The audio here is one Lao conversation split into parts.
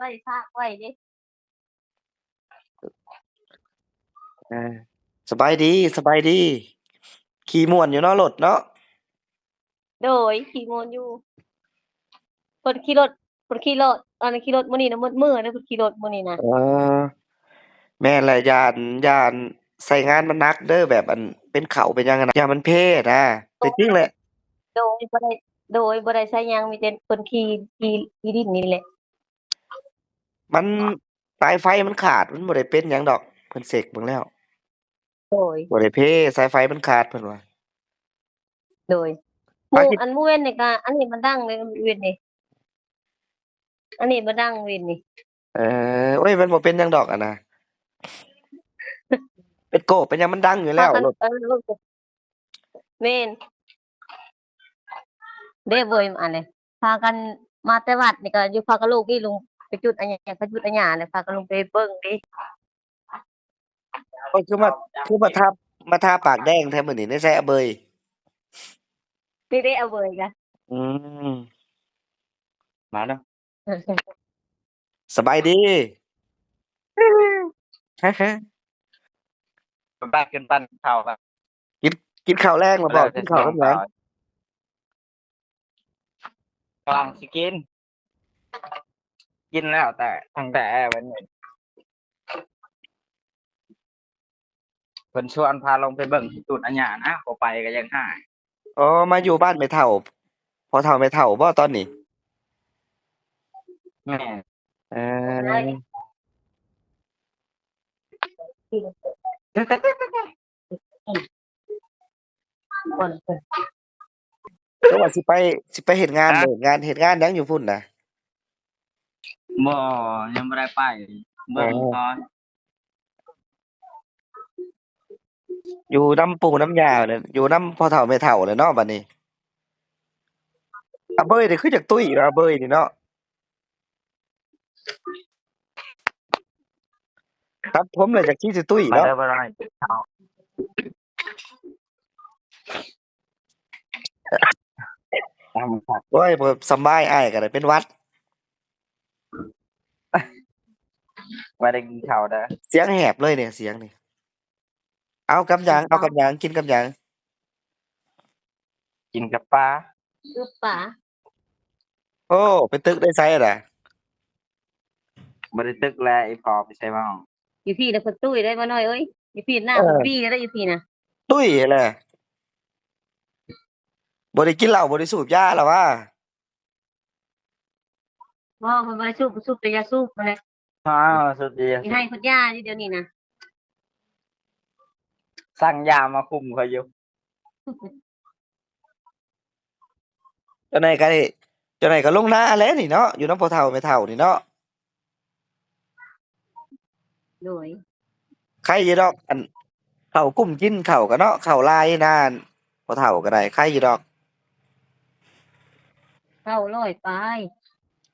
ໄວ້ ຝາກໄວ້ເດ້. ເອີ ສະບາຍດີ ສະບາຍດີ. ຂີ່ມ່ວນຢູ່ເນາະ ລົດເນາະ? ໂດຍ ຂີ່ມ່ວນຢູ່. ເພິ່ນຂີ່ລົດ ເພິ່ນຂີ່ລົດ ອັນ ຂີ່ລົດມື້ນີ້ນະ ໝົດມື້ເດ້ ເພິ່ນຂີ່ລົດມື້ນີ້ນະ. ເອີ ແມ່ນແຫຼະ ຢ້ານ ຢ້ານໃຊ້ງານມັນໜັກເດີ ແບບ ອັນ ເປັນເຂົ້າເປັນຫຍັງຫັ້ນນະ ຢ້ານມັນເພນະ. ແຕ່ຈິງແຫຼະ ໂດຍ ບໍ່ໄດ້ ໂດຍ ບໍ່ໄດ້ໃຊ້ຫຍັງ ມີແຕ່ເພິ່ນຂີ່ ຂີ່ ຂີ່ດິນນີ້ແຫຼະ. ມັນ ສາຍໄຟມັນຂາດ ມັນບໍ່ໄດ້ເປັນຫຍັງດອກ ເພິ່ນເຊັກເບິ່ງແລ້ວ. ໂດຍ ບໍ່ໄດ້ເພ ສາຍໄຟມັນຂາດ ເພິ່ນວ່າ. ໂດຍ ໝູ່ ອັນມື້ເວັນນີ້ກະ ອັນນີ້ມັນດັງເດ້ ມື້ເວັນນີ້ ອັນນີ້ມັນດັງມື້ເວັນນີ້. ເອີ ໂອ້ຍ ມັນບໍ່ເປັນຫຍັງດອກ ອັນນະ ເປັນໂກເປັນຫຍັງ ມັນດັງຢູ່ແລ້ວ ພາກັນລົດ ເອີ ລົດ ແມ່ນເດ້ເວີຍ ອັນນີ້ ພາກັນມາແຕ່ວັດນີ້ກະຢູ່ ພາກັນລູກນີ້ລົງໄປຈຸດອາຫຍັງ ໄປຈຸດອາຫຍັງ ແລ້ວພາກັນລົງໄປເບິ່ງເດ້. ໂອ້ຍ ຄືມາ ຄືມາທາ ມາທາປາກແດງແທ້ມື້ນີ້ ໃນໃສອາເບີຍ? ນີ້ເດ້ອາເບີຍກະ ອືມ ມາເນາະ. ສະບາຍດີ. ໄປກິນປັ້ນເຂົ້າກັນ. ກິນ ກິນເຂົ້າແລງແລ້ວບໍ່? ກິນເຂົ້າກັບຫຍັງ? ກຳລັງຊິກິນ ກິນແລ້ວແຕ່ ຕັ້ງແຕ່ມື້ນີ້ ເພິ່ນຊວນພາລົງໄປເບິ່ງທີ່ຕູດອາຫຍັງນະ ບໍ່ໄປກໍຍັງຮ້າຍ. ອໍ ມາຢູ່ບ້ານແມ່ເຖົ້າ ພໍ່ເຖົ້າແມ່ເຖົ້າບໍ່ຕອນນີ້? ແມ່ນ. ເອີ ຫຼືວ່າຊິໄປ ຊິໄປເຮັດງານ ເຮັດງານ ເຮັດງານຫຍັງຢູ່ພຸ້ນນະ? ບໍ່ ຍັງບໍ່ໄດ້ໄປ ເບິ່ງກ່ອນ. ຢູ່ນຳປູ່ນຳຍ່າແຫຼະ ຢູ່ນຳພໍ່ເຖົ້າແມ່ເຖົ້າແຫຼະເນາະບັດນີ້. ອາເບີຍນີ້ຄືຈະຕຸ້ຍເນາະ ອາເບີຍນີ້ເນາະ. ຕັດຜົມແລ້ວຈະຂີ້ຊິຕຸ້ຍເນາະ. ໂອ້ຍ ບໍ່ສຳບາຍ ອ້າຍກໍໄດ້ເປັນຫວັດ. ບໍ່ໄດ້ກິນເຂົ້າເດີ ສຽງແຫບເລີຍນີ້ ສຽງນີ້. ເອົາກັບຫຍັງ? ເອົາກັບຫຍັງ? ກິນກັບຫຍັງ? ກິນກັບປາ. ກັບປາ. ໂອ້ ໄປຕຶກໄດ້ໃສລະ? ບໍ່ໄດ້ຕຶກແຫຼະ ອີ່ພໍ່ໄປໃສ່ເວົ້າ. ຢູ່ພີ້ລະເພິ່ນຕຸ້ຍໄດ້ບໍ່ນ້ອຍເອີຍ ຢູ່ພີ້ໜ້າ ເອີ ເພິ່ນປີ້ໄດ້ ຢູ່ພີ້ນະ ຕຸ້ຍແຫຼະ. ບໍ່ໄດ້ກິນເຫຼົ້າ ບໍ່ໄດ້ສູບຢາລະຫວາ? ບໍ່ ເພິ່ນບໍ່ໄດ້ສູບ ສູບແຕ່ຢາສູບຫັ້ນແຫຼະ. ອ້າວ ສູບແຕ່ຢາສູບ ຊິໃຫ້ເພິ່ນຢາຢູ່ດຽວນີ້ນະ. ສັ່ງຢາມາຄຸມຂ້ອຍຢູ່. ເຈົ້ານາຍກໍໄດ້ ເຈົ້ານາຍກໍລົງນາແຫຼະນີ້ເນາະ ຢູ່ນຳພໍ່ເຖົ້າແມ່ເຖົ້ານີ້ເນາະ. ໂດຍ ໄຄຢູ່ດອກ ອັນ ເຂົ້າກຸ້ມກິນເຂົ້າກໍເນາະ ເຂົ້າຫຼາຍນາ ພໍ່ເຖົ້າກໍໄດ້ ໄຄຢູ່ດອກ. ເຂົ້າຮ້ອຍປາຍ.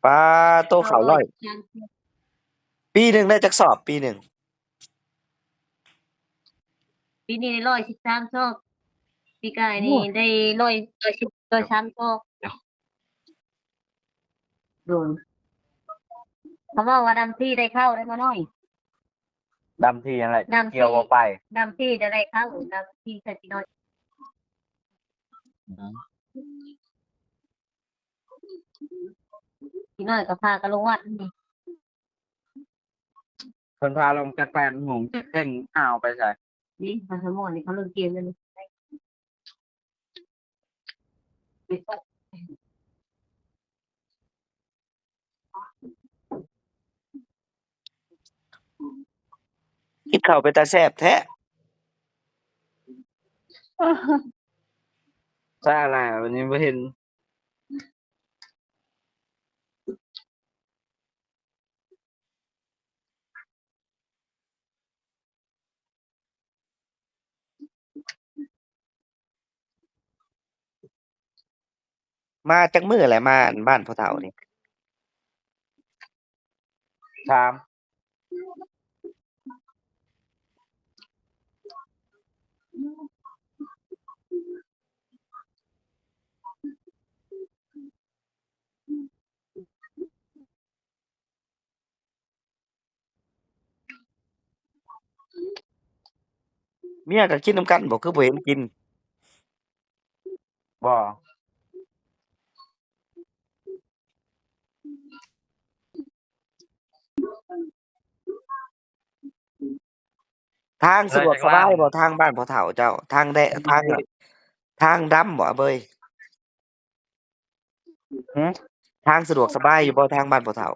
ປາໂຕ ເຂົ້າຮ້ອຍ ເຂົ້າຮ້ອຍສາມສິບ. ປີໜຶ່ງໄດ້ຈັກສອບ? ປີໜຶ່ງ ປີນີ້ໄດ້ຮ້ອຍສິບສາມສອບ ປີກາຍນີ້ ໂອ້ ໄດ້ຮ້ອຍ ຮ້ອຍສິບ ຮ້ອຍສາມສອບ. ໂດຍ ເຂົາເວົ້າວ່າດຳທີ່ໄດ້ເຂົ້າໄດ້ມານ້ອຍ. ດຳທີ່ຫັ້ນແຫຼະ ດຳທີ່ ກ່ຽວບໍ່ໄປ ດຳທີ່ຈະໄດ້ເຂົ້າ ດຳທີ່ໃສ່ພີ່ນ້ອຍ. ອືມ ພີ່ນ້ອຍກໍພາກັນລົງວັດນີ້. ເພິ່ນພາລົງຈັກແປດໂມງ ຈັກເພງ ອ້າວ ໄປໃສ? ນີ້ ມາສະໝອນນີ້ ເຂົາເລີກກຽມແລ້ວນີ້. ກິນເຂົ້າເປັນຕາແຊບແທ້. ສາລະ ວັນນີ້ບໍ່ເຫັນ. ມາຈັກມື້ແລ້ວ ມາອັນບ້ານພໍ່ເຖົ້ານີ້? ສາມ. ອືມ ເມຍກໍກິນນຳກັນບໍ່ ຄືບໍ່ເຫັນກິນ? ບໍ່. ທາງສະດວກສະບາຍບໍ່ ທາງບ້ານພໍ່ເຖົ້າເຈົ້າ? ທາງແດ ທາງ ທາງດຳບໍ່ອາເບີຍ? ຫື? ທາງສະດວກສະບາຍຢູ່ບໍ່ ທາງບ້ານພໍ່ເຖົ້າ?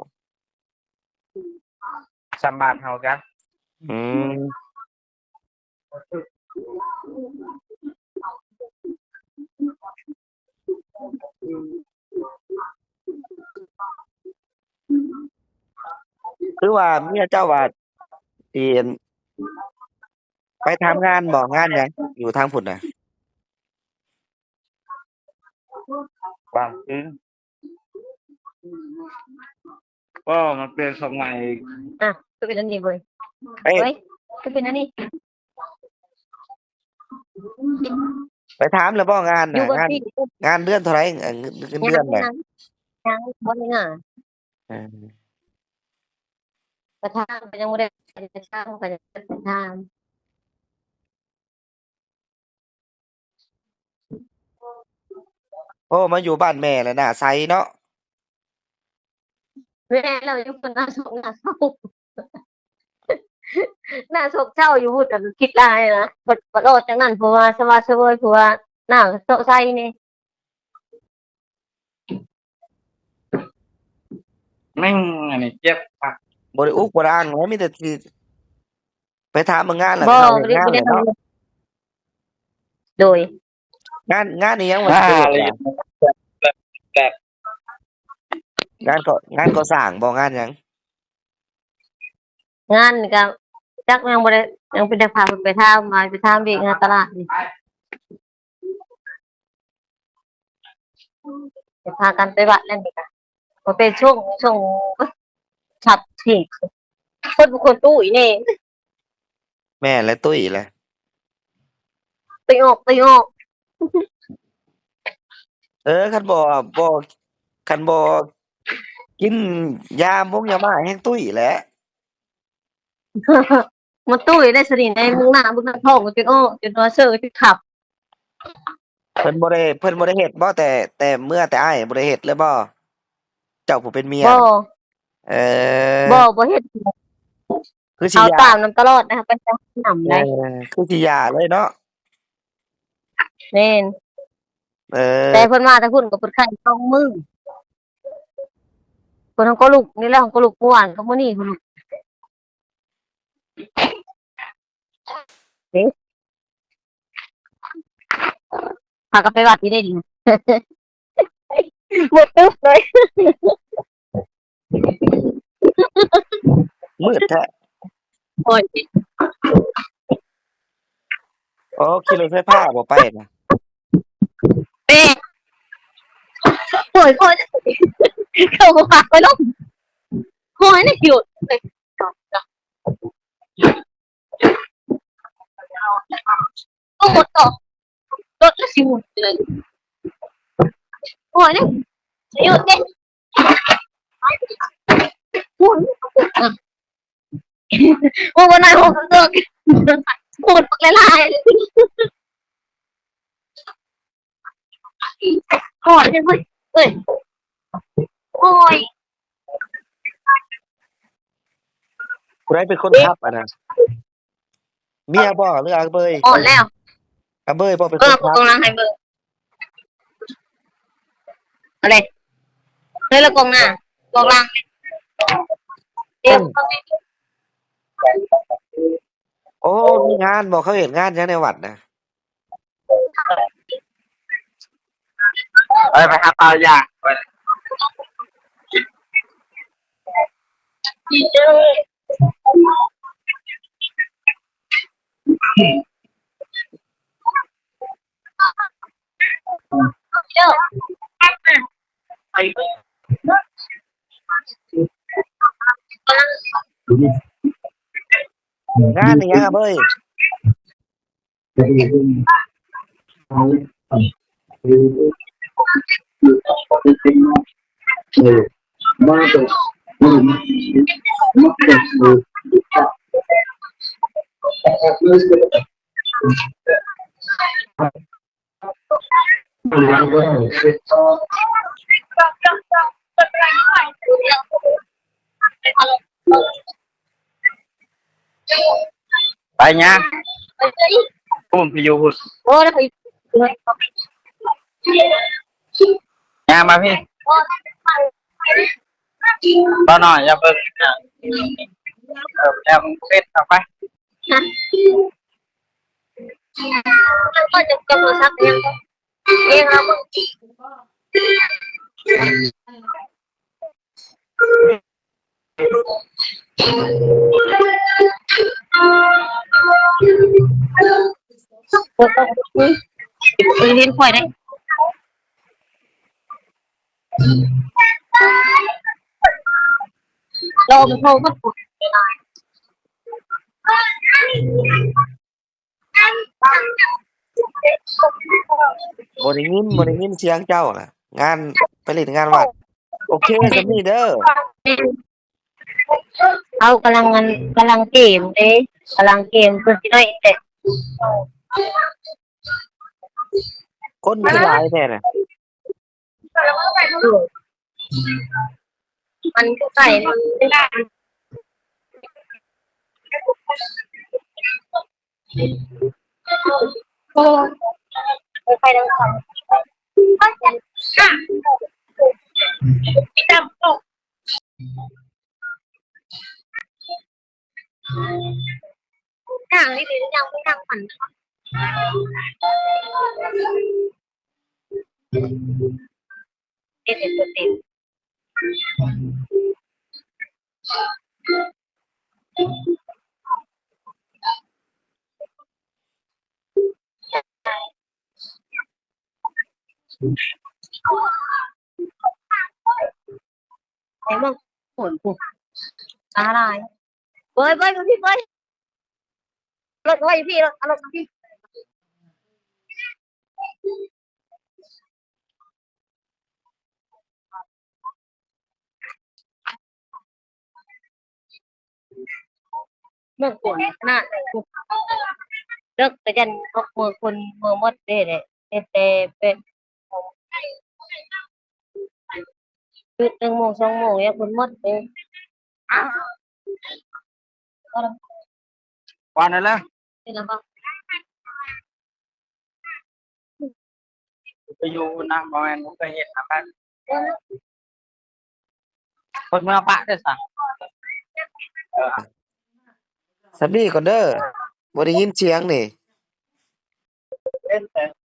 ສ່ຳບ້ານເຮົາກະ ອືມ. ຄືວ່າເມຍເຈົ້າວ່າ ຊິໄປທຳງານບໍ່ ງານຫຍັງຢູ່ທາງພຸ້ນນະ? ບາງຄື ກໍມັນເປັນສະໄໝ ອ່ະ ຄືເປັນອັນນີ້ເວີຍ ເອີຍ ເອີຍ ຄືເປັນອັນນີ້ ໄປຖາມແລ້ວບໍ່ ງານນະ ຢູ່ບໍ່ ງານ ທີ່ ງານເດືອນເທົ່າໃດ ເງິນ ເງິນເດືອນນະ? ຍັງ ຍັງ ຍັງບໍ່ໄດ້ງານ ເອີ ໄປຖາມກໍຍັງບໍ່ໄດ້ ໄປຖາມກໍຍັງບໍ່ໄດ້ຖາມ. ໂອ້ ມາຢູ່ບ້ານແມ່ແລ້ວໜ້າໃສເນາະ. ແມ່ນແລ້ວ ຢູ່ພຸ້ນໜ້າໂຊກໜ້າເສົ້າ ໜ້າໂຊກເສົ້າຢູ່ພຸ້ນ ກໍຄິດຫຼາຍນະ ບັດ ບັດອອກຈາກນັ້ນ ເພາະວ່າສະຫວັດສະເຫວີຍ ເພາະວ່າໜ້າໂຊກໃສນີ້. ແມ່ງອັນນີ້ເຈັບຄັກ ບໍ່ໄດ້ອຸກບໍ່ດ້າງແລ້ວ ມີແຕ່ຊິໄປຖາມເບິ່ງງານແລ້ວ ບໍ່ ເຮັດງານແລ້ວເນາະ. ໂດຍ ງານ ງານອີ່ຫຍັງວ່າ ອ່າ ເກີດ ແບບ ແບບ ງານກໍ່ ງານກໍ່ສ້າງບໍ່ ງານຫຍັງ? ງານນີ້ກໍຈັກ ຍັງບໍ່ໄດ້ ຍັງເປັນແຕ່ພາເພິ່ນໄປຖາມ ວ່າໄປຖາມວຽກງານຕະຫຼາດນີ້. ຈະພາກັນໄປວັດແລ້ວນີ້ກະ ບໍ່ເປັນຊ່ວງ ຊ່ວງ ສັບເສບ ຄົນບໍ່ຄວນຕຸ້ຍແນ່. ແມ່ນແຫຼະ ຕຸ້ຍແຫຼະ ຕຸ້ຍອອກ ຕຸ້ຍອອກ. ເອີ ຄັນບໍ່ ບໍ່ ຄັນບໍ່ກິນຢາມົງຢາມ້າແຮ່ງຕຸ້ຍແຫຼະ. ມັນຕຸ້ຍໄດ້ສະນີ້ ໃນເບິ່ງໜ້າເບິ່ງໜ້າທ້ອງກໍຈົນອອກ ຈົນວ່າເຊີ ຈົນຂັບ. ເພິ່ນບໍ່ໄດ້ ເພິ່ນບໍ່ໄດ້ເຮັດບໍ່ ແຕ່ ແຕ່ເມື່ອແຕ່ອ້າຍບໍ່ໄດ້ເຮັດເລີຍບໍ່ ເຈົ້າຜູ້ເປັນເມຍ? ບໍ່ ເອີ ບໍ່ ບໍ່ເຮັດ ຄືຊິຢ່າ ເອົາຕາມນຳຕະຫຼອດນະ ໄປຕາມນຳໄດ໋. ເອີ ຄືຊິຢ່າເລີຍເນາະ. ແມ່ນ ເອີ ແຕ່ເພິ່ນມາແຕ່ພຸ້ນກໍເພິ່ນໄຂ້ສອງມື້ ເພິ່ນກໍລຸກນີ້ແຫຼະ ກໍລຸກເມື່ອວານກັບມື້ນີ້ພຸ້ນ. ເດ້ ພາກັນໄປວັດຢູ່ເດ້ນີ້ ບໍ່ຕຶບເລີຍ ມືດແທ້. ໂອ້ຍ ໂອ້ ຂີ່ລົດໄຟຟ້າບໍ່ໄປນະ? ເດ້ ໂອ້ຍ ໂອ້ຍ ເຂົາບໍ່ພາຂ້ອຍລົງ ໂອ້ຍ ນີ້ຢູ່ ໂອ້ ຕົກລົດແລ້ວຊິໝຸນເລີຍ ໂອ້ຍ ນີ້ຢູ່ເດ້ ໂອ້ຍ ໂອ້ຍ ບໍ່ໄດ້ ໂອ້ຍ ໂອ້ຍ ບັກຫຼາຍໆ ໂອ້ຍ ເຮີ້ຍ ໂອ້ຍ ຜູ້ໃດເປັນຄົນຂັບອັນນັ້ນ? ເມຍບໍ່ ຫຼືອາເບີຍ? ອ່ອນແລ້ວ ອາເບີຍບໍ່ເປັນຄົນຂັບ? ເອີ ເອົາກ້ອງຫຼັງໃຫ້ເບິ່ງ ເອົາເດ້ ເຮີ້ຍ ລະກ້ອງໜ້າ ກ້ອງຫຼັງ ໂອ້ ມີງານບໍ່? ເຂົາເຮັດງານຫຍັງໃນວັດນະ? ເອີ ໄປຫາປ່າຢາງ ງານອີ່ຫຍັງອະເບີຍ? ເອີ ມາແຕ່ ມາແຕ່ ມາແຕ່ ເອີ ມາແຕ່ ເອີ ໄປຍ່າງ ພຸ້ນ ໄປຢູ່ພຸ້ນ ໂອ້ ແລ້ວໄປຍ່າງມາພີ້ ບໍ່ນ້ອຍ ຢ່າເບິ່ງ ເອີ ແລ້ວເປັນເອົາໄປ ມັນກໍຈະ ຈະບໍ່ຊັກຫຍັງ ເອງເອົາເບິ່ງ ບໍ່ຕ້ອງ ເຫັນຂ້ອຍໄດ້ ລອງໂທມາ ບໍ່ໄດ້ຍິນ ບໍ່ໄດ້ຍິນສຽງເຈົ້ານະ ງານ ໄປຫຼິ້ນງານວັດ ໂອເຄ ສ່ຳນີ້ເດີ ເຮົາກຳລັງ ອັນ ກຳລັງເກມເດ້ ກຳລັງເກມ ເພິ່ນຊິໄດ້ແຕ່ ຄົນຄືຫຼາຍແທ້ນະ ມັນຢູ່ໃກ້ ມັນ ໂອ້ ໄປທາງ ໄປຕາມ ກາງນີ້ເປັນຫຍັງ ເປັນຫຍັງມັນ ເຮັດໃຫ້ຕົວເຕັມ ໃສ່ໝວກ ໂອ້ຍ ຕາລາຍ ເບີຍ ເບີຍ ເບີຍ ລົດ ເອີ ຢູ່ພີ້ ລົດ ເອົາລົດມາພີ້ ເມືອງໂກນຂະໜາດ ເລິກກະຢ້ານອອກເມືອຄົນເມືອໝົດເດ້ ເຮັດແຕ່ເປັນ ຕື່ນໜຶ່ງໂມງສອງໂມງ ຢ້ານຄົນໝົດເດ້ ວ່ານັ້ນແຫຼະ ເປັນລະບໍ່? ໄປຢູ່ນະ ບໍ່ແມ່ນ ບໍ່ເຄີຍເຮັດນຳກັນ ເພິ່ນເມືອປະເດ້ຊັ້ນ ເອີ ສຳນີ້ກ່ອນເດີ ບໍ່ໄດ້ຍິນສຽງນີ້ ເປັນແຕ່